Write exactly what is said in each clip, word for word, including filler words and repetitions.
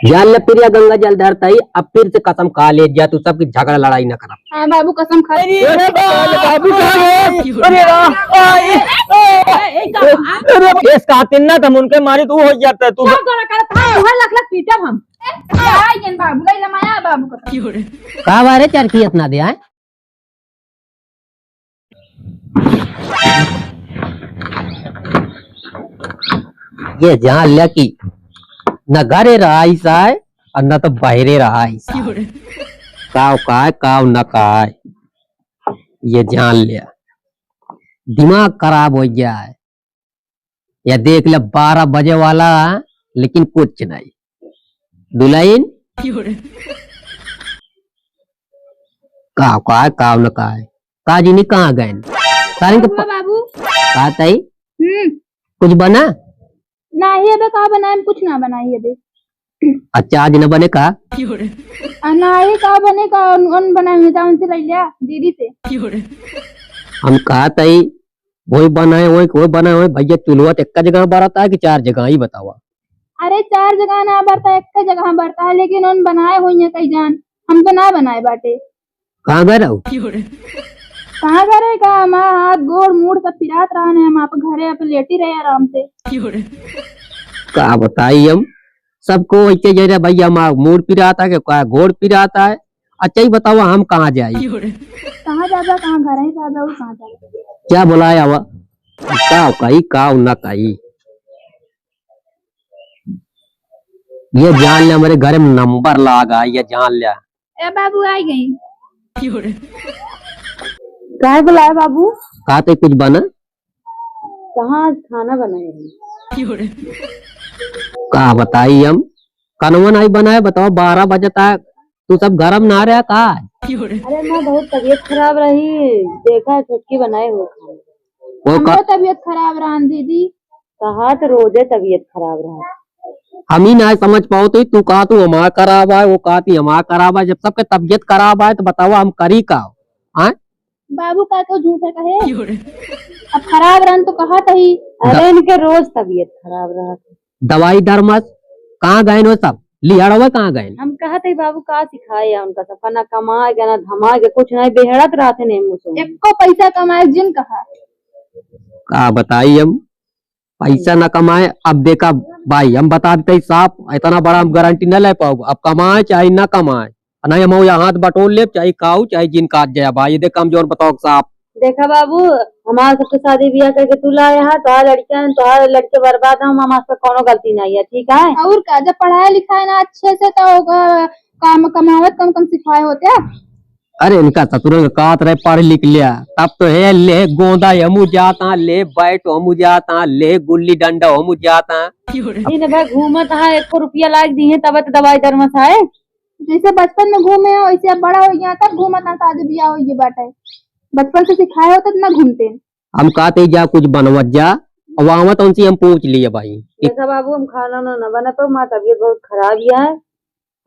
जान ले प्रिया, गंगा जल धरता ही, अब फिर से कसम खा ले जा, तू सबकी झगड़ा लड़ाई न करब। हाँ बाबू, कसम खा ले। अरे बाबू, बाबू, अरे राम, आ, ए, ए, ए, ए, का? अरे, इस खातिर ना तुम उनके मारी, तू हो जाता है, तू क्या गोला करत है? तू लख लख पीटब हम। ए, आ, ये बाबू, ले ले माया बाबू को। का बारे चरखी इतना दिया है? ये जान लिया कि न घरे रहाइस आए और न तो बहरे रहाइस आए। काव का है, काव न का है, ये जान लिया। दिमाग खराब हो गया है। या देख ले, बारह बजे वाला, लेकिन कुछ नहीं। दुल्हन, का, का है, का न का है? का जी नहीं, कहाँ गए? सारे के हुआ प-, बाबू? का तई? हम्म। कुछ बना? नाही, अबे का बनाए, कुछ ना बनाई अबे। अच्छा, आज न बने का? आ, नाही, का बने का, उन, उन बनाए हुए, जाओ उनसे ले लिया, दीदी से। हम कहा तई, वही बनाए, वही, वही बनाए, वही भैया, चूल्हा तो एक जगह बरता है कि चार जगह, ही बतावा। अरे, चार जगह ना बरता, एक जगह बरता है, लेकिन उन बनाए हुई है कई जान, हम तो ना बनाए बाटे। कहाँ गए रहो? कहाँ गए रहे का? हमारा हाथ, गोड़, मूड़ सब पिरात रहा ने, हम आप घरे आप लेटी रहे आराम से। का बताई हम, सबको ऐसे जय रहे भैया, हमारा मूड़ पिराता है, का गोड़ पिराता है। अच्छा, ही बतावा, हम कहाँ जाई? कहाँ जाबा, कहाँ घर ही जाबा, वो कहाँ जाबा? क्या बोलाए आवा? का कही, का न कही? ये जान ले, हमारे घर में नंबर लाग आ, ये जान ले। ए बाबू, आई गई। काहे बुलाए बाबू? का ते कुछ बना? कहाँ आज खाना बनाए हैं? का बताई हम, कनवा नहीं बनाए, बताओ, बारह बजे तक तू सब गरम ना रहा का? अरे माँ, बहुत तबीयत खराब रही, देखा है छोटकी बनाए हुए खाना। वो का- हमरो तबीयत खराब रहन दीदी। कहा तो रोजे तबीयत खराब रहा। हम ही ना समझ पाओ तो तू कहा तू हमार खराब है, वो कहा ती हमार खराब है। जब सबके तबीयत खराब है तो बताओ हम करी का? हाँ? बाबू का तो झूठे कहे। अब खराब रहन तो कहा तही। अरे द- इनके रोज तबीयत खराब रहा। दवाई दरमस कहाँ गए हो सब? लिहाड़वा कहाँ गए? हम कहत है बाबू का सिखाए है उनका सबका, ना कमाए के, ना धमाए के, कुछ नहीं, बेहड़त रहते नहीं मुँह से। एको पैसा कमाए जिन कहा। का बताई हम, पैसा ना कमाए। अब देखा भाई, हम बता देते ही साफ, इतना बड़ा हम गारंटी ना ले पाओ। अब कमाए चाहे ना कमाए, नहीं हम यहाँ हाथ बटोर लेब, चाहे खाऊ, चाहे जिन काट जाए भाई। ये देख हम जोन बताओ साफ। देखा बाबू, हमार सबके शादी बियाह करके तू लाए हा, तोहार लड़कियां, तोहार लड़के बर्बाद हम, हमार से कौनो गलती नहीं है, ठीक है? और का, जब पढ़ाई लिखाई ना अच्छे से तो, अ, काम कमावत कम कम सिखाए होते। अरे इनका ससुरन का कहत रहे पढ़ लिख लिया, तब तो है ले गोंदा हमू जाता, ले बैट हमू जाता, ले गुल्ली डंडा हमू जाता। दिन भर घूमत हा, एको रुपया लाग दी है, तब तो दवाई दरमस आए। जैसे बचपन में घूमे हैं, वैसे अब बड़ा हो गया, तब घूमत हैं, शादी बियाह हो गया बाटे। बचपन से सिखाए होते तो ना घूमते। हम कहते जा कुछ बनवत जा, अब आवत उनसे हम पूछ लिए भाई। देखा बाबू, हम खाना ना, ना बना पाऊ, हमार तबीयत बहुत खराब है।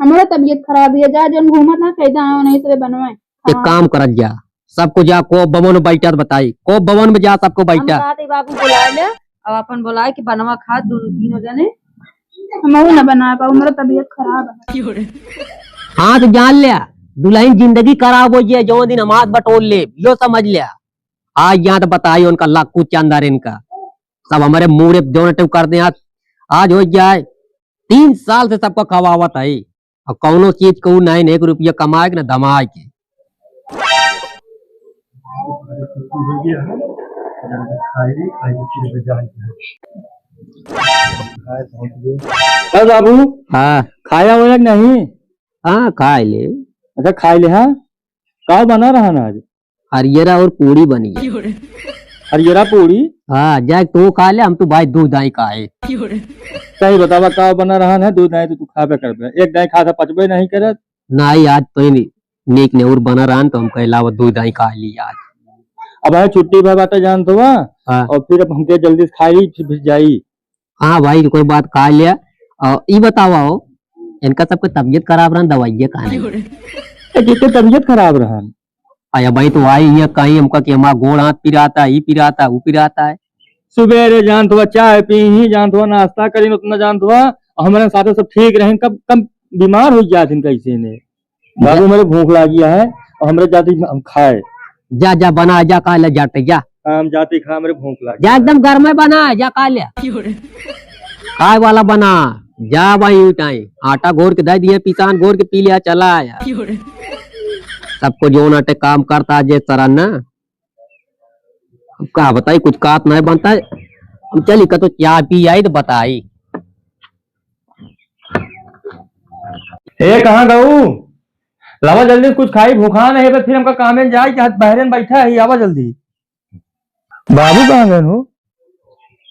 हमारा तबीयत खराब है, जा जौन घूमत ना, कह दे, हाँ, नहीं से बनवाए। एक हाँ। काम करत जा, सबको जा कोप भवन में बैठा तो बताई, कोप भवन में जा सबको हम बैठा। कहते बाबू बुला ले, अब अपन बुलाए कि बनवा खा दोनों तीनों जने। हम ना बना पाऊ, हमारा तबीयत खराब है। हाँ तो जान लिया, दुल्हन जिंदगी खराब हो जाए, जो दिन हम हाथ बटोर ले, यो समझ लिया। आज यहाँ तो बताई उनका लाखू चंदर इनका, सब हमारे मुंह रे जोन टेम कर दे। आज, आज हो जाए, तीन साल से सबको खवावत है, और कौनो चीज को ना, एक रुपया कमाए के ना धमाए के। का बाबू? हाँ। खाया होया कि नहीं? हाँ, खाए ले। अच्छा, खाए ले, हाँ? का बना रहा ना आज? हरियरा और पूड़ी बनी है। हरियरा पूड़ी? हाँ, जाए तू खा ले, हम तो भाई दूध दाई खाए। सही बतावा, का बना रहा है? दूध दाई तो तू खाबे करबे, एक दाई खा था पचबे नहीं करत। नहीं, आज तो ही नहीं, नीक नेउर बना रहा, तो हम कह लावा दूध दाई खा ली आज। अब है छुट्टी भा बाटे जानत हुआ, हाँ। और फिर अब हमके जल्दी से खाई, फिर, फिर जाई। हाँ भाई, कोई बात खा लिया। और ई बतावा हो, इनका सबके तबीयत खराब रहन, दवाइया कहाँ नहीं? ए, जितने तबीयत खराब रहन। अरे भाई, तो आई ये कहीं हमका कि हमारा गोड़ हाथ पिराता, ई पिराता, ऊ पिराता है। सुबेरे जानत हुआ, चाय पी ही जानत हुआ, नाश्ता करी उतना जानत हुआ, और हमरे साथे सब ठीक रहे, कब, कब बीमार होइ जात हैं कैसे ने। बाबू, हमरे भूख लागी है और हमरे जाते हम खाए। जा, जा, बना, जा, काहे ले जाते, जा। हाँ, हम जाते खा, हमरे भूख लागी जा, है। एकदम गरमे बना, जा, काहे ले। खाए वाला बना, जा भाई, टाइम आटा घोर के दे दिए, पिसान घोर के पी लिया, चला आया। सबको जोन आटे काम करता जे सरन ना। अब का बताई, कुछ कात नहीं बनता है। हम चली का तो चाय पी आई तो बताई। ए, कहाँ गऊ? लावा जल्दी से कुछ खाई, भूखा नहीं है, फिर हमका कामे जाए कि हाथ बहरे में बैठा है, आवा जल्दी। बाबू कहाँ गए हो?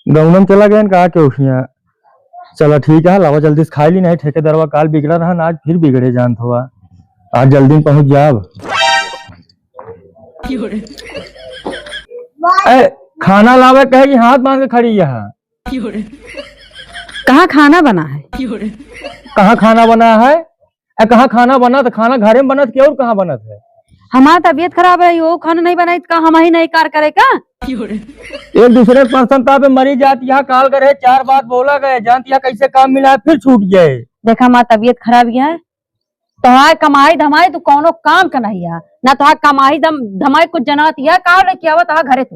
गौनम चला गए का के उठिया? चला ठीक है, लावा जल्दी से खाई ली, नहीं ठेकेदारवा काल बिगड़ा रहा ना, आज फिर बिगड़े जानत हुआ। आज जल्दी में पहुँच जाब। ए, खाना लावे कहे कि हाथ बांध के खड़ी यहाँ। कहाँ खाना बना है? कहाँ खाना बना है? ए, कहाँ खाना बनत? खाना घरे में बनत कि और कहाँ बनत है? हमार तबीयत खराब है, यो खाना नहीं बनाई तो का हम ही नहीं कार करे का? एक दूसरे के प्रसन्नता पे मरी जात, यहाँ काल करे चार बात बोला गए, जानत यहाँ कैसे काम मिला है, फिर छूट गए। देखा हमार तबीयत खराब है, तोहार कमाई धमाई तू कौनो काम का नहीं है, ना तोहार कमाई दम-, धमाई कुछ जनात है, का लेके आवा तोहार घरे तू?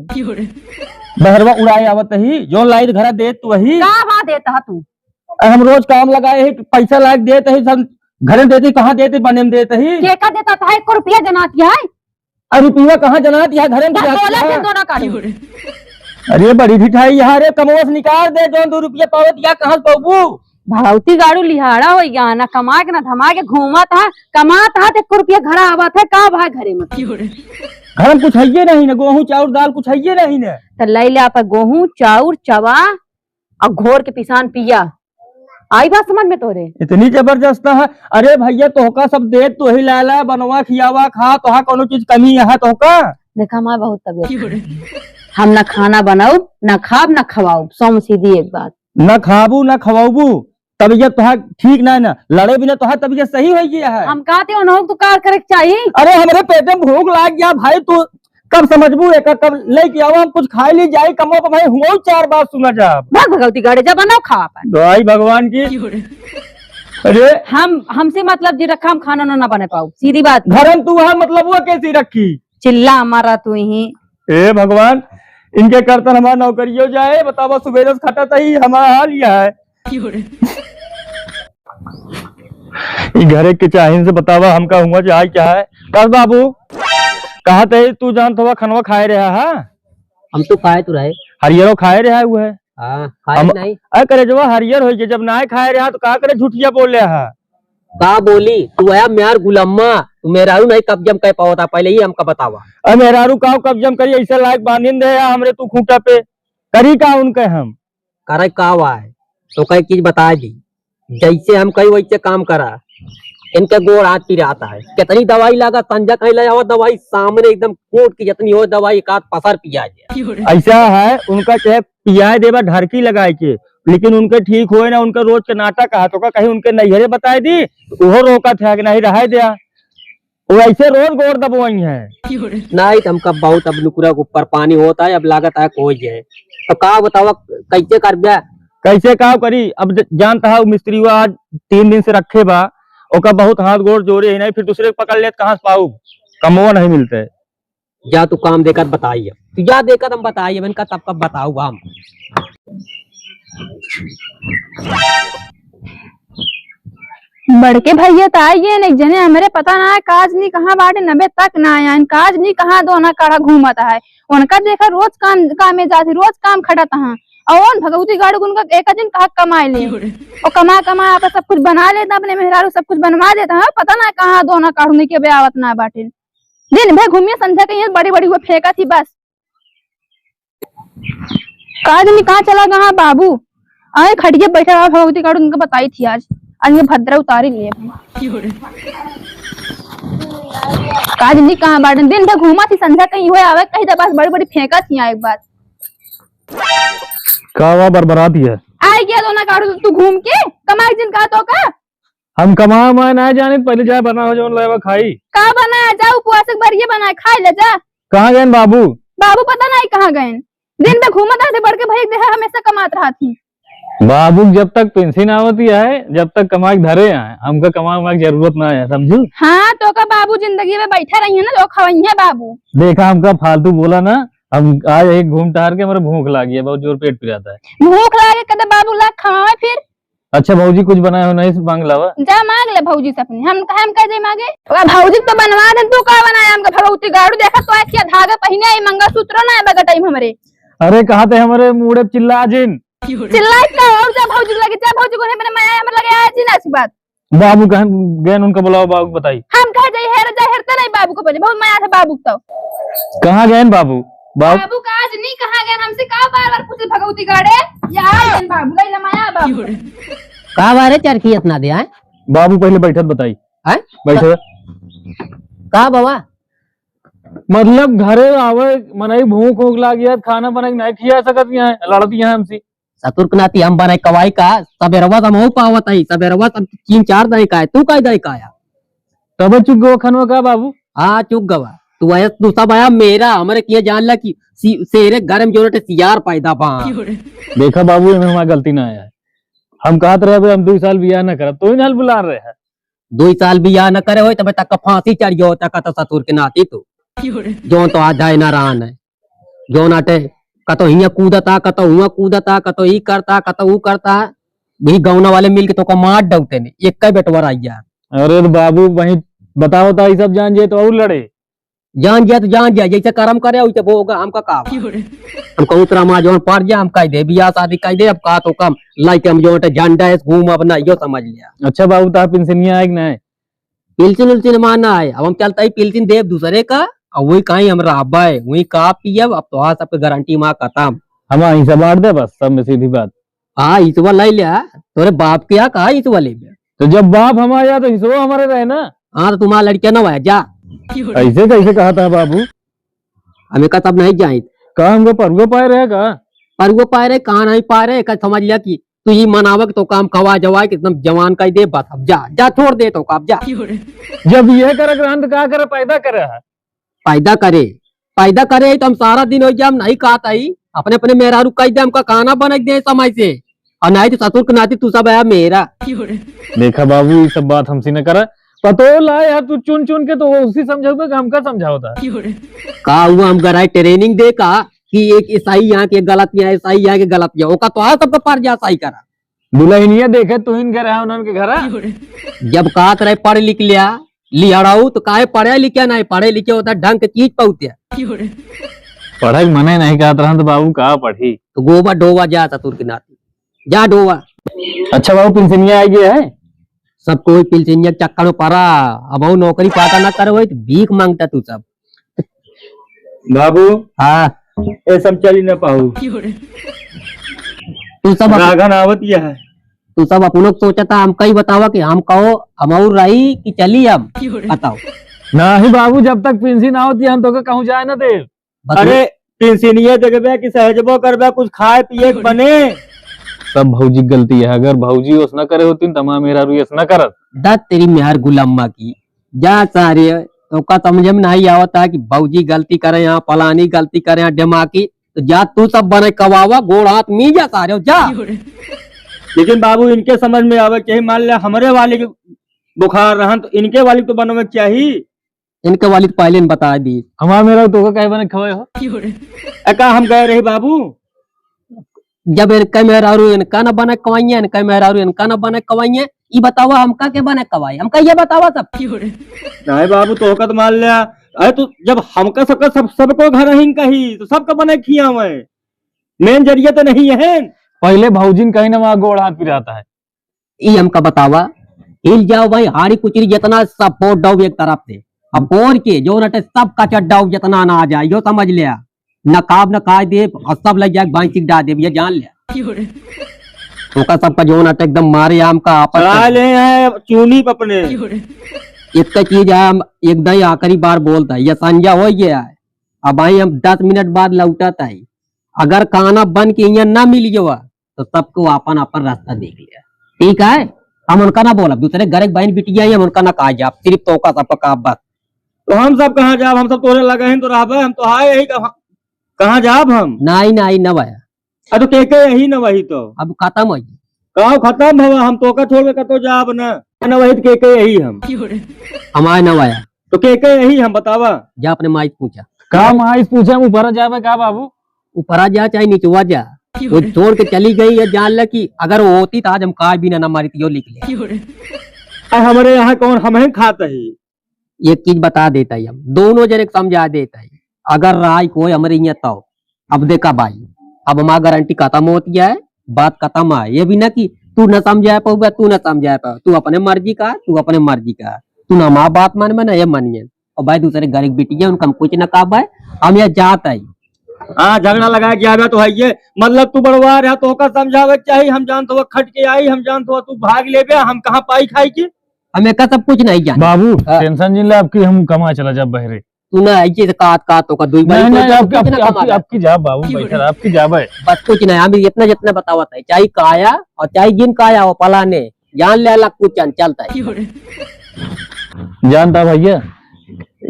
बहरवा उड़ाए आवत ही, जो लाइट घरा देत तू वही। का बा देत हा तू? अरे हम रोज काम लगाए ही, पैसा लाग देत ही, सब घरे देत ही, कहाँ देत ही, बने में देत ही। के का देता था, एक रुपया जनात है? अरे रुपया कहाँ जनात है, घरे में क्या जात बोला है। थे दोनों का? अरे बड़ी ढिठाई यहाँ रे, कमवा से निकाल दे, जौन दो रुपया पावत या कहाँ से पाबू? भगवती गाड़ू लिहाड़ा होइ गया, ना कमा के ना धमा के घूमत हा, कमात हा तो एक रुपया घरा आवत है, का भाई घरे में? घर में कुछ है ये नहीं ना, गोहूँ चाउर दाल कुछ है ये नहीं ना। तो ले ले आप गोहूँ चाउर चवा और घोर के पिसान पिया, आई बात समझ में तोरे? इतनी जबरदस्त है। अरे भैया, तोहका सब देत, तोही लाला, बनवा, खियावा, खा, तोहा कौनो चीज कमी है तोहका? देखा, हमार बहुत तबीयत खराब है। हम ना खाना बनाउब, ना खाब, ना खवाउब, सौम सीधी एक बात। ना खाबू, ना खवाबू, तबीयत तोहार ठीक ना है ना, लड़े बिना तोहार तबीयत सही होइ गया है। हम कहते हो ना, तू कार करे के चाहिए। अरे हमरे पेटे में भूख लाग गया भाई, तू कब समझबू एका, कब लेके आवा, हम कुछ खाए ली जाई, कमवा पे भाई हुआ चार बात सुना जा। भाग भगवती गाड़े जा, बनाओ खा अपन। दुआई भगवान की। अरे हम, हमसे मतलब जी रखा, हम खाना ना, ना बने पाओ, सीधी बात। घर में तू है मतलब वो कैसी रखी? चिल्ला मारा तू ही। ए भगवान, इनके करतन हमार नौकरियों जाए, बतावा सुबेरे से खटत ही, हमारा हाल यह है। ई घरे के चाहिन से बतावा, हमका हुआ चाहे क्या है? बस बाबू, कहा ते तू जानत हुआ खनवा खाए रहा है? हम तो खाए तो रहे। हरियरो खाए रहा हुआ है। हाँ, खाए हम नहीं। अरे करेजवा हरियर होइ गए, जब नाय खाए रहा तो का करे झूठिया बोल रहा है? का बोली? तू आया म्यार गुलम्मा, तू मेहरारू नहीं कब्जम कर पावता, पहले ही हमका बतावा। अरे मेहरारू का कब्जम करी, ऐसे लायक बांधिन दे या हमरे तू खूंटा पे, करी का उनके हम? करे का वाय? तो कई चीज बता दी, जैसे हम कही वैसे काम करा। इनके गोड़ हाथ पिराता है, कितनी दवाई लगा, संझा कहीं ले आवा दवाई, सामने एकदम कोट की जितनी हो दवाई, एक आध पसर पिया जाए। ऐसा है, उनका चाहे पियाए देबा ढरकी लगाए के, लेकिन उनके ठीक होए ना, उनका रोज के नाटक है, तो का कहीं उनके नैहरे बताए दी, तो वो रोका था कि नहीं रहाए दिया। वो ऐसे रोज गोड़ दबवाई हैं। नहीं, तो हमका बहुत अब नुकरा के ऊपर पानी होता है, अब लागत है कोई है। तो का बतावा, कैसे करबे? कैसे का करी? अब ज-, जानता है, वो मिस्त्री हुआ आज तीन दिन से रखे बा, ओका बहुत हाथ गोड़ जोड़े ही नहीं, फिर दूसरे के पकड़ लेत कहाँ से पाऊ? कमवा नहीं मिलते। जा तू काम देखत बताई, अब तू जा देखत हम बताई, अब इनका तब कब बताऊ हम। बड़के भैया तो आई गए, एक जने हमरे पता ना है काज नी कहाँ बाटे, नबे तक ना आया, काज नी कहाँ दो ना काढ़ा घूमत है। उनका देखा रोज काम, कामे जाती, रोज काम खटत है। और उन भगवती गाड़ू उनका एक दिन कहा कमाए ले, और कमा कमा आप सब कुछ बना लेता, अपने मेहरारू सब कुछ बनवा लेता है, पता ना कहाँ दो ना काढ़ू नहीं के बे आवत ना बाटे। दिन भर घूमिए, संझा के यहाँ बड़ी बड़ी वो फेंका थी बस। का जानी कहाँ चला गया बाबू? आए खटिया बैठा रहा, भगवती काटू उनका बताई थी आज। आज ये भद्रा उतारी लिए भाई। का जानी कहाँ बाटन, दिन भर घूमा थी, संझा कहीं हुए आवे, कहीं तो बस बड़ी बड़ी फेंका थी एक बार। का हुआ बरबरात है? आए गया दो ना काटू तू घूम के, कमाई जिन का तो का? हम कमा उमा ना जाने, पहले जाए बना हो जौन लेवा खाई। का बना? जा उपवास के बरिये बना, खाए ले जा। कहाँ गए बाबू? बाबू पता नहीं कहाँ गए। दिन में घूमत रहते, बड़के भाई देह हमेशा कमात रहती। बाबू जब तक पेंशन आवत ही है, जब तक कमा के धरे हैं, हमका कमा उमा के जरूरत ना है, समझू? हाँ, तो का बाबू जिंदगी में बैठा रही है ना, तो खवई है बाबू। देखा, हमका फालतू बोला ना, हम आज एक घूम टहर के हमारे भूख लागी है, बहुत जोर पेट पिराता है। भूख लागे कदे बाबू लाग खवावे फिर। अच्छा भौजी, कुछ बनाए हो नहीं, मांग लावा। जा मांग ले भौजी से अपनी, हम हम कह जाई मांगे। ओका भौजी तो बनवा दे, तू का बनाए हमका भगवती गाड़ू, देखा तो क्या धागा पहिने आई, मंगलसूत्र ना है बगटई में हमरे। अरे कहा थे हमारे मुड़े चिल्ला जिन। चिल्लाई का और जा भौजी लगे, जा भौजी को है, मैंने माया हमरे लगे आया जी ना ऐसी बात। बाबू कहें गएन उनका बुलाओ, बाबू बताई। हम कहे जाई हेर, जा हेरते नहीं बाबू को पहले, बहुत माया था बाबू को तो। कहाँ गएन बाबू? बाबू बाबू का आज नहीं कहाँ गएन, हमसे का बार बार पूछे भगवती गाड़े, या आ गएन बाबू, लई लमाया बाबू। का बारे चरखी इतना दे आए? बाबू पहले बैठत बताई। हैं? बैठे। का बाबा? मतलब घरे आवे, मनई भूख ऊख लागी है, खाना बना के नहीं खिया सकत यहाँ, लड़त यहाँ हमसे। ससुर के नाती हम बने कवाई का, सबेरवा से हम हो पावत हई, सबेरवा से हम तीन चार दाई का है, तू का दाई का आया? तबे चुक गवा खनवा का बाबू? हाँ, चुक गवा। तू आया, तू सब आया मेरा, हमरे किया जान ला कि सी-, शेरे घर में जो रटे सियार पैदा बा। देखा बाबू, एमे हमार गलती ना आया है। हम कहत रहे, "अबे हम दुई साल बियाह ना करब," तो ही ना बुला रहे हैं। दुई साल बियाह न करे होई, तबे तक का फांसी चढ़ गयो होता, कतो ससुर के नाती तू। जौन तो आज है ना रहन है। जौन आटे, कतो हियां कूदता, कतो हुआं कूदता, कतो ई करता, कतो ऊ करता। वही गौना वाले मिल के तो का मार डौते ने, एक का बेटवर आई जा। अरे तो बाबू, वहीं बताओ तो, ई सब जान जाए तो और लड़े। जान जाए तो जान जाए, जैसे करम करे वैसे भोगा, हमका का बा? हम कहूँ तेरा माँ जौन पड़ जाए, हम कह दे, बियाह शादी कह दे, अब का तो कम, लाइके हम जौन झंडा है, घूम अब ना, यो समझ लिया। अच्छा बाबू, तो आप पेंशनिया आए कि नहीं? पेंशन उल्शन माँ ना आए, अब हम चलता ही पेंशन देब दूसरे का, अब वही कहीं हम रहबे, वही का पियब, अब तो आज सबके गारंटी माँ खत्म। हम यहीं से बांट दे बस, सब में सीधी बात। हाँ, हिसवा लाई लिया, तोरे बाप के यहाँ कहा हिसवा लेबे? तो जब बाप हमारे यहाँ तो हिसवा हमारे रहे ना। हाँ, तो तुम्हारा लड़किया ना हुआ, जा। ऐसे कैसे कहा था बाबू? हमें का तब नहीं जाइत। का हमको परुआ पाए रहे का? परुआ पाए रहे, कहाँ नहीं पाए रहे, का समझ लिया कि तू ही मनावा कि तो काम खवा जवाए कि एकदम जवान कह दे, बस अब जा, जा छोड़ दे तो का, अब जा। जब ये करे रहन तो का करे, पैदा करे है? पैदा करे, पैदा करे तो हम सारा दिन हो जाए, हम नहीं कहत हई, अपने अपने मेहरारू कह दे, हमका खाना बना के दे समय से, और नहीं तो ससुर के नाती तू सब आया मेरा। देखा बाबू, ये सब बात हमसे न करा, पतो ला यार, तू चुन चुन के तो उसी समझाऊ कि हमका समझाओ था। का हुआ, हम गराए ट्रेनिंग दे का कि एक ईसाई यहाँ के गलत यहाँ, ईसाई यहाँ के गलत यहाँ, ओका तो आ सबका पर जा सही करा। दुल्हनिया देखे तू इन घर है, उन्हन के घर है। जब कहत रहे पढ़ लिख लिया, लिहड़ाऊ तो काहे पढ़े लिखे नहीं, पढ़े लिखे होता ढंग के चीज पौते। पढ़े के मने नहीं कहत रहन तो बाबू का पढ़ी? तो गोबर ढोवा जा ससुर के नाती, जा ढोवा। अच्छा बाबू, पेंशनिया आ गया है? सब कोई पेंशनिया के चक्कर में पड़ा, अब वो नौकरी पाता ना करे वही तो भीख मांगता तू सब। बाबू, हाँ। ए सब चली ना पाऊ। तू सब अप-, रागन आवत यह है। तू सब अपनों को सोचा था, हम कई बतावा कि हम कहो, हम और रही कि चली हम? बताओ। नाही बाबू, जब तक पेंशन आवत है, हम तोके कहूँ जाए ना दे। बस अरे, पेंशनिया देखबे कि सहजबो करबे, कुछ खाए पिए के बने। सब भौजी के गलती है, अगर भौजी ओस ना करे होती तो हमारा मेहरारू ऐस ना करत। दस तेरी मेहर गुलामा की, जा सारे, तोका समझे में नहीं आवता कि भौजी गलती करे या फलानी गलती करे या ढेमाकी, तो जा तू सब बने कवावा, गोड़ हाथ मी जा सारे, जा। लेकिन बाबू, इनके समझ में आवे के, मान ले हमरे वाली के बुखार रहन तो इनके वाली तो बनवे के चाही। इनके वाली तो पहले ने बता दी। हमार मेहरारू तोका काहे बने खवाए हो? ए, का हम गए रही बाबू? जब इनका मेहरारू इनका न बने कवाइए, इनका मेहरारू इनका न बने कवाइए, ई बतावा हमका के बने कवाई? हमका ये बतावा सब। नहीं बाबू, तोहका तो मान लिया। अरे तू जब हमका सबका सब, सबको घर ही कही तो सबका बने खियावे। मेन जरिया तो नहीं है। पहले भौजिन कहीं ना वहाँ गोड़ हाथ पिराता है। ई हमका बतावा, हिल जाओ भाई, हाड़ी कुचरी जितना सब फोड़ डाउब एक तरफ से। अब फोड़ के जो नटे सब कचर डाउब जितना ना आ जाए, यो समझ लिया। नकाब नकाय देब और सब लग जाए, बांची डाल देब, ये जान लिया। ओका सबका जो नटे एकदम मारे आम का आपस में। चला ले हैं चूनी पपने। एक चीज है, हम एक दाई आखिरी बार बोलता है, ये संजा हो गया है। अब आई हम दस मिनट बाद लौटत है, अगर खाना बन के यहाँ ना मिल गवा, तो सबको आपन आपन रास्ता देख लिया, ठीक है? हम उनका ना बोलब, दूसरे घर एक बहन बिटिया आई, हम उनका ना कहा जाब, सिर्फ तोका सबका कहा बस। तो हम सब कहाँ जाब? हम सब तोरे लगे हैं तो रहबे, हम तो हाय यही कहाँ, कहाँ जाब हम? नहीं, नहीं, ना भैया, अरे तो के के यही न वही तो। अब खतम होइ गई। का खतम भवा, हम तोका छोड़ के कतो जाब न। न वही तो के के यही हम। हमारे न आया। तो के के यही हम बतावा। जा अपने माई से पूछा। का माई से पूछा, हम ऊपरा जाबे का बाबू? ऊपरा जा चाहे निचवा जा, वो छोड़ के चली गई, या जान ले कि अगर वो होती तो आज हम का भी ना, ना मारी, यो लिख ले। अरे हमरे यहाँ कौन हम हैं खात ही? एक चीज बता देता ही, हम दोनों जने के समझा देता ही, अगर राय कोई हमरे यहाँ तो, अब देखा भाई, अब हमार गारंटी खतम होती है, बात खतम है। ये भी ना कि तू ना समझा पाऊबा, तू ना समझा पाऊ, तू अपने मर्जी का, तू अपने मर्जी का, तू ना हमार बात मानबे ना ये मानिए। और भाई दूसरे घर के बिटिया, उनका हम कुछ ना कहबे, हम यहाँ जात है। हाँ, झगड़ा लगा के आवे तो है ये, मतलब तू बड़वा रहा तो ओका समझावे के चाही, हम जानत हुआ खट के आई, हम जानत हुआ तू भाग लेबे, हम कहाँ पाई खाई के? हम एका सब कुछ नहीं जाने। बाबू, हाँ। टेंशन जिन ले, आपकी हम कमा चला जाब बहरे। तू ना ऐसे से कात कात ओका दुई बारी नहीं, तो नहीं, जा, आपकी, कुछ ना आपकी, कमा आपकी, ले। आपकी जा बाबू, बैठा रहा, आपकी जा भाई। बस कुछ नहीं, हम इतना जितना बतावत है, चाहे काया और चाहे जिन काया हो पलाने, जान ले अलग कुछ चल-, चलता है। जानता भैया,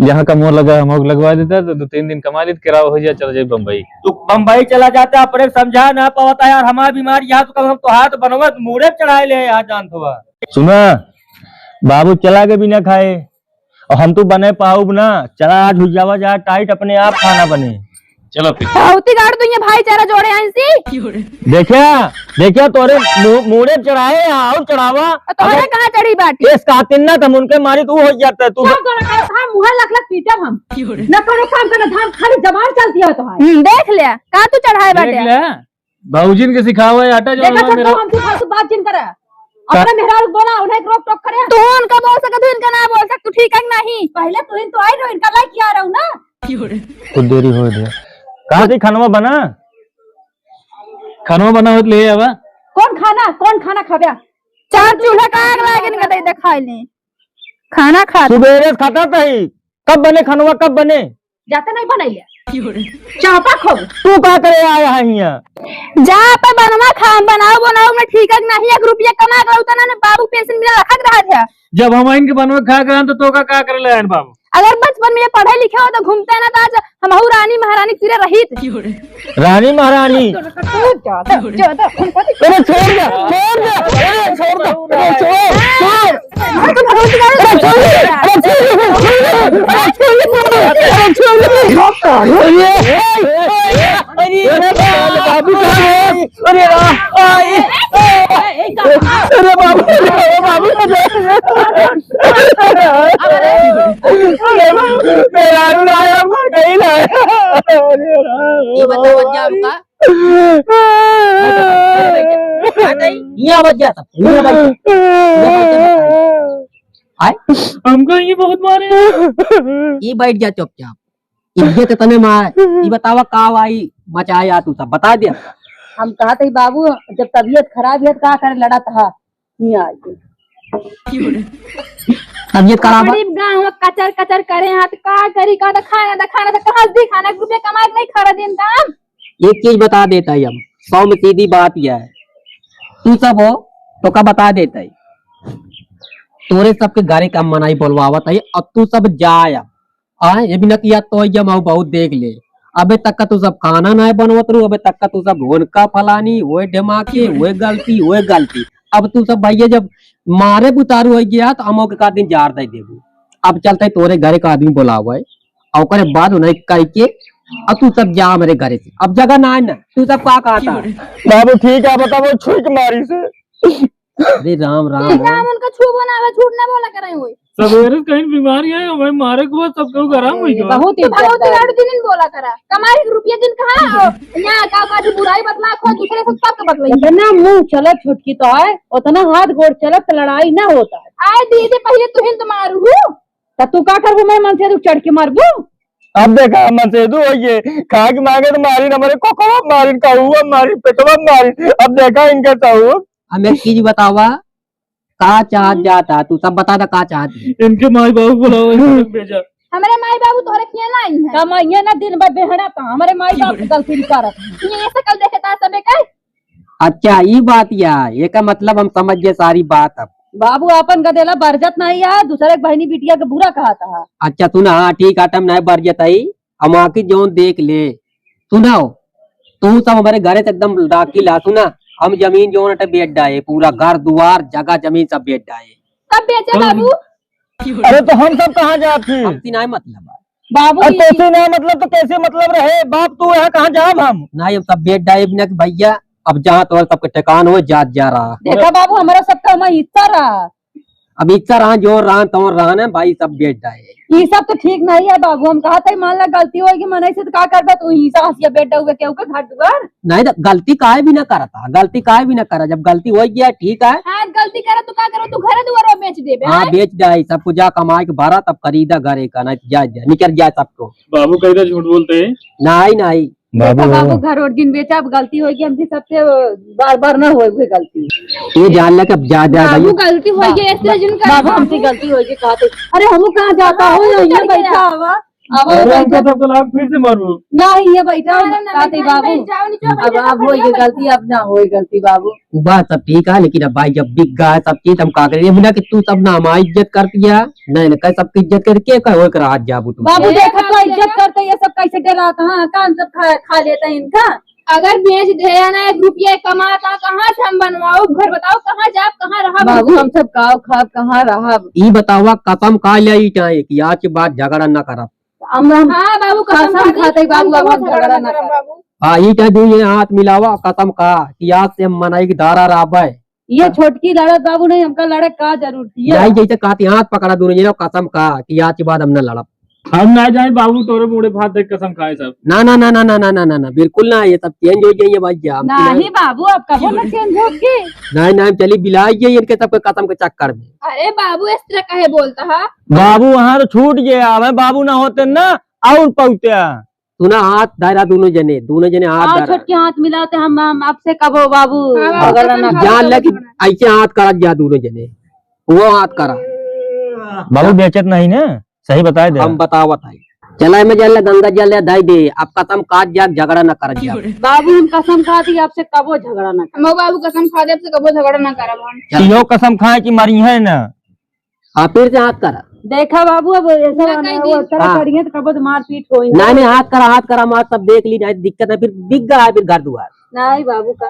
यहाँ का मोर लगा, हम लोग लगवा देता तो दो तीन दिन कमा लेत, किराया हो जाए, चल जाए बम्बई। तू बम्बई चला जाता, अपने समझा ना पावता यार, हमार बीमारी यहाँ तो कम हम तो हाथ बनवा, मूड़े चढ़ाए ले यहाँ जानत हुआ। सुना, बाबू चला के बिना खाए, और हम तो बने पाउब ना, चला आज हुई जावा जा टाइट, अपने आप खाना बने। चलो फिर। बहुती गाड़ दुनिया भाईचारा जोड़े आइन सी। देखा, देखा तोरे मु-, मूड़े चढ़ाए, और चढ़ावा। और तोहरे अगर कहाँ चढ़ी बाटी? इस कातिन ना, तब उनके मारी तू हो जाता है, तू सब गोड़ा का, हाँ, मुँह लख लख पीटब हम। ना कोनो काम करना, धाम खाली जबान चलती है तोहार। हम्म, देख ले, का तू चढ़ाए बाटे? देख ले। भौजिन के सिखावे आटा जो देखा हमार छोटका, मेरा हमसे फालतू बात जिन करा। का- अपने मेहरारू बोला, उन्हें रोक टोक करे। तू उनका बोल सके, तू इनका ना बोल सक, तू ठीक है कि नहीं? पहले तू इन तो आई रहो, इनका लाइक किया रहो ना। कुछ देरी हो गया। कहा थी खानवा बना? खानवा बना होत ले आवा। कौन खाना, कौन खाना खाबे? चार चूल्हा का आग लागे इनका दे दे खाए ले। खाना खा। सुबेरे से खाता तही। कब बने खनवा, कब बने? जाते नहीं बनैले। चापा खो। तू का करे आया है हियां? जा पे बनवा खा, बनाओ, बनाओ, मैं ठीक है कि नहीं, एक रुपया कमा के उतना ने बाबू पेंशन मिला रखत रहा था। जब हम इनके बनवा खा गए तो तोका का करे ले आयन बाबू? अगर बचपन में ये पढ़े लिखे हो तो घूमते ना तो आज हमहू रानी महारानी की तरह रहित। रानी महारानी। ज्यादा, ज्यादा। अरे छोड़ दे, छोड़ दे, अरे छोड़ दे, अरे छोड़, छोड़। अरे छोड़ दे, अरे छोड़ दे, अरे छोड़ दे, अरे छोड़ दे, अरे छोड़ दे, अरे छोड़ दे। अरे, अरे, अरे, बाबू, अरे, अरे, अरे, बाबू, अरे, बाबू, अरे, अरे, बाबू, मेरा आया, मर गई ना। ये बताओ, क्या रुका? आ गई? ये आवाज जाता, ये आवाज जाता। आय? हमको ये बहुत मारे। ये बैठ जा चुपचाप। इज्जत तने मार। ये बतावा का वाई मचाया तू सब, बता दे। हम कहत ही बाबू, जब तबीयत खराब है तो का करे लड़त हा? नहीं आई। तबीयत खराब है? गरीब गाँव में कचर कचर करे हाथ, का करी, का तो खाना, तो खाना, तो कहाँ से दी खाना, एक रुपया कमाए के नहीं खड़ा दिन काम। एक चीज बता देता ही हम, सौ में सीधी बात यह है, तू सब हो तो का बता देता ही, तोरे सबके घरे का मनाई बोलवावत है, अब तू सब जाए। अब आए, ये भी न किया तो जब हम बहुत देख ले, अबे तक का तू सब खाना ना बनवत रहू, अबे तक का तू सब होनका फलानी, वो ढेमाके, वो गलती, वो गलती। अब तू सब भैया जब मारे बुतारू हो गया तो हम ओके का दिन जार दे देबू। अब चलते तोरे घरे का आदमी बोलावे, और ओकरे बाद उन्हें कह के, अब तू सब जा मेरे घरे से, अब जगह ना है ना, तू सब का कहता है? बाबू ठीक है, बताओ छुई के मारी से। अरे राम राम। ठीक है, हम उनका छू बनावे, झूठ ना बोला करें हुए। सवेरे से कहीं बीमारी है, भाई मारे को सब केहू गरम हुई गया। बहुत तो बहुत इज्जत है। दिन बोला करा, कमाई के रुपया दिन कहाँ हो? यहाँ का का जो बुराई बतला खो, दूसरे से सबके बतलाई। इतना मुंह चलत छोटकी तो है, उतना हाथ गोड़ चलत तो लड़ाई ना होता है। आए दीदी, पहले तू हिंद मारू हूँ। तो तू का करबू? मैं मनसेदू चढ़ के मारबू? अब देखा, मनसेदू होइए, खाक मांगे तो मारिन, हमारे कोकवा मारिन, कहुआ मारिन, पेटवा मारिन। अब देखा इनका सहूर। हम एक चीज बतावा, का चाहत जाता? तू सब बता दा, का चाहत है? इनके माई बाबू बुलाओ, इनको भेजा। हमारे माई बाबू तोहरे किया ना आई है। कमाइए ना दिन भर बेहड़ा था, हमारे माई बाबू गलती करत हैं। ये ऐसे कल देखे ता सबे का। अच्छा, ई बात या, एका मतलब हम समझ गए सारी बात अब। बाबू आपन का देला बरजत नहीं है, दूसरे के बहनी बिटिया के बुरा कहत है। अच्छा सुना, हाँ ठीक, आटम नहीं बरजत है, हम आके जौन देख ले। सुनाओ, तू सब हमरे घरे से एकदम डाकी लासू ना, हम जमीन जौन अटे बेच डाए, पूरा घर दुआर जगह जमीन सब बेच डाए। कब बेचे बाबू? अरे तो हम सब कहाँ जात ही? हमसे नाहीं मतलब है। बाबू, अरे ई तोसे ना मतलब तो कैसे मतलब रहे बाप, तू यहाँ कहाँ जाब हम? नाहीं, हम सब बेच डाए बिना कि भैया, अब जहाँ तोहर सबके ठिकान हो, जात जा रहा। देखा बाबू, हमरा सबका हमार हिस्सा रहा। अब हिस्सा रहा, जो रहा, तौन रहा ना भाई, सब बेच डाए। ई सब तो ठीक नाहीं है बाबू, हम कहा था मान ला गलती होई कि मनई से तो का करबा तू, हिस्सा हसिया बेच डाउबे केहू के घर दुआर। नाहीं तो गलती काहे भी ना करता, गलती काहे भी ना करा, जब गलती हो गया ठीक है। हाँ, गलती करा तो का करो, तू घर दुआर बेच देबे, हाँ, हैं? बेच डाए सब कुछ, जा कमाई के भरा, तब खरीदा घर एक, नाहीं तो जा, जा, निकल जाए सबको। बाबू कहीं तो झूठ बोलते हैं। नाहीं, नाहीं। बाबू देखा हो। बाबू, घर और जिन बेचा, अब गलती होई कि हमसे सबसे बार बार ना होए हुए गलती। ये जान ले कि अब जा, जा बाबू, भाई। गलती होई कि ऐसे जिन कर बाबू, हमसे गलती होई कि कहते, अरे हमू कहाँ जाता हो, बाबू, ये चल बैठा गया। हवा। अब अरे, बैठा। हमको सबको लाग फिर से मारू। नहीं, ये बैठा ना, ना, ना, काते बाबू। बैठ जाओ, नीचे अब, बैठ जाओ, अब होई बैठ गलती, जाओ। अब ना होई गलती बाबू। उ बात सब ठीक है, लेकिन अब भाई जब बिक गया है सब चीज, हम का करें? ये बिना कि तू सब ना हमारी इज्जत करती है, नहीं, नहीं, कह सबकी इज्जत करके कहो एक रात जाबू तू। बाबू ए देखा तो बाबू, इज्जत करते, ये सब कैसे डराता है, कान सब खा, खा लेता है इनका। अगर बेच दे ना एक रुपया कमाता, कहाँ से हम बनवाओ घर, बताओ कहाँ जाब, कहाँ रहब बाबू, हम? हम सब काव खाब, कहाँ रहब? ई बतावा कसम खा ले ई टाइम कि आज के बाद झगड़ा ना करब। हम, हम हाँ बाबू, कसम कसम खा दी, खाते बाबू, हम अब हम कबो झगड़ा झगड़ा ना ना करब करब। बाबू। हाँ, ई टाइम दुइ जने हाथ मिलावा, कसम खा कि आज से हम मनई के धारा रहबे। ये छोटकी लड़त बाबू नहीं, हमका लड़े का जरूरत है? नहीं, जैसे कहती हाथ पकड़ा दोनों जने, कसम खा कि आज के बाद हम न लड़ब। हम ना जाए बाबू, तोरे बूढ़े भात देख कसम खाए सब। ना, ना, ना, बिल्कुल ना, ये सब change हो जाइए भाई, हम नहीं बाबू, अब कबो ना change होगी। नहीं, नहीं, चली बिलाई जाइए इनके सबके कसम के चक्कर में। अरे बाबू, इस तरह काहे बोलता है? बाबू वहाँ तो छूट गया, अब बाबू ना होते ना, और पौते। सुना, हाथ धरा दोनों जने, दोनों जने हाथ हाँ, धरा। छोटके हाथ मिलाते हम, हम आपसे कबो बाबू हाँ, बाबू, झगड़ा ना कसम करब। जान ले कि ऐसे हाथ करत जा दोनों जने, वो हाथ करा। बाबू बेचत नहीं ना, सही बताए दे। हम बतावत है। चला, मैं जान ले, गंगा जल ले दाई दे, अब कसम काट जा, झगड़ा ना करत जा। बाबू हम कसम खाती आपसे कबो झगड़ा ना करब। हम बाबू कसम खा दे आपसे कबो झगड़ा ना करब हम। चल। इहो कसम खाए कि मरी है ना। हाँ, फिर से हाथ करा। देखा बाबू, अब ऐसा ना होना कह है, दी। वो तरह हाँ। करिए तो कबो तो मारपीट होई। नहीं, नहीं, हाथ करा, हाथ करा, मार सब देख ली, नहीं दिक्कत है, फिर बिक गया है, फिर घर दुआर। नहीं बाबू का।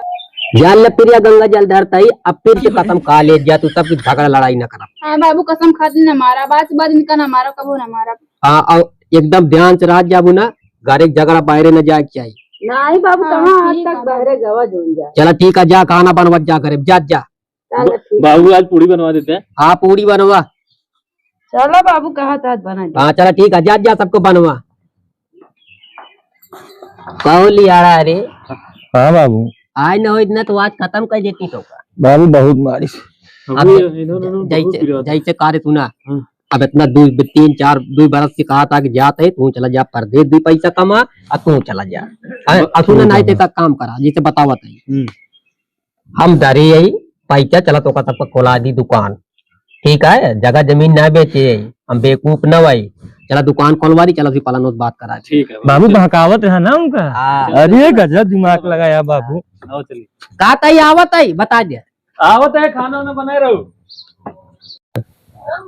जान ले प्रिया, गंगा जल धरता ही, अब फिर से कसम खा ले जा तू, तब की झगड़ा लड़ाई ना करा। हाँ बाबू, कसम खा दी ना मारा, बात बात इनका ना मारा, कबो ना मारा। हाँ, और एकदम ध्यान से रात जाबू ना, घर एक झगड़ा बाहरे न जाए के चाहिए। नहीं बाबू, हाँ, कहाँ आज ठीक तक है। बाहरे गवा जोन जाए। चला ठीक है, जा खाना बनवत जा घरे, जा, जा। चलो, ठीक। बाबू, आज पूड़ी बनवा देते हैं। हाँ, पूड़ी बनवा। चलो बाबू, कहा था बना दे। हाँ, चला, ठीक है, जा, जा, सबको बनवा। कहो लियारा रे। हाँ बाबू। आज न हो इतना तो आज खत्म कर देती तो का। बाबू, बहुत मारिस। अब बाबू, ये इन्होंने बहुत जैसे, गिरा था। जैसे कार्य सुना। हाँ। अब इतना दो, तीन, चार, दो बरस से कहा था कि जात है, तू चला जा परदेस, दो पैसा कमा, और तू चला जा। हाँ, ब-, और सुना, ठीक नहीं है। ते का काम करा, जैसे बतावत है। हम्म। हम डरे यही, पैसा चला तो का सबको खोला दी दुकान, ठीक है, जगह जमीन ना बेचे, हम बेवकूफ न भाई, चला दुकान खोलवा दी, चला फिर पलान उस बात करा। ठीक है, बाबू चल। बहकावत रहा ना उनका। हाँ। अरे गजब दिमाग लगाया बाबू। आओ चलिए। का तई आवत है, बता दे। आवत है, खाना वाना बनाए रहो।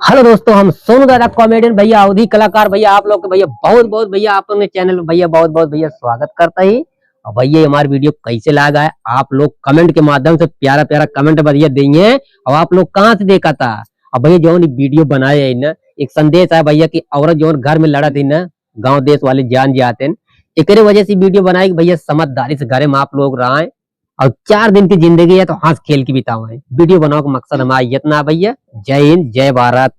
Hello दोस्तों, हम सोनू दादा comedian भैया, अवधी कलाकार भैया, आप लोग के भैया बहुत बहुत भैया, आप लोग के channel में भैया बहुत बहुत भैया स्वागत करता ही। और भैया हमारा video कैसे लगा है, आप लोग comment के माध्यम से प्यारा प्यारा comment भैया देंगे। और आप लोग कहाँ से देखा था? अब भैया जौन video बनाए है ना, एक संदेश है भैया कि औरत जौन घर में लड़त है ना, गाँव देश वाले जान जाते हैं। एकरे वजह से video बनाए कि भैया समझदारी से घरे में आप लोग रहें। और चार दिन की जिंदगी है तो हंस खेल के बिताओ है। Video बनावे का मकसद हमारा इतना है भैया। जय हिंद, जय भारत।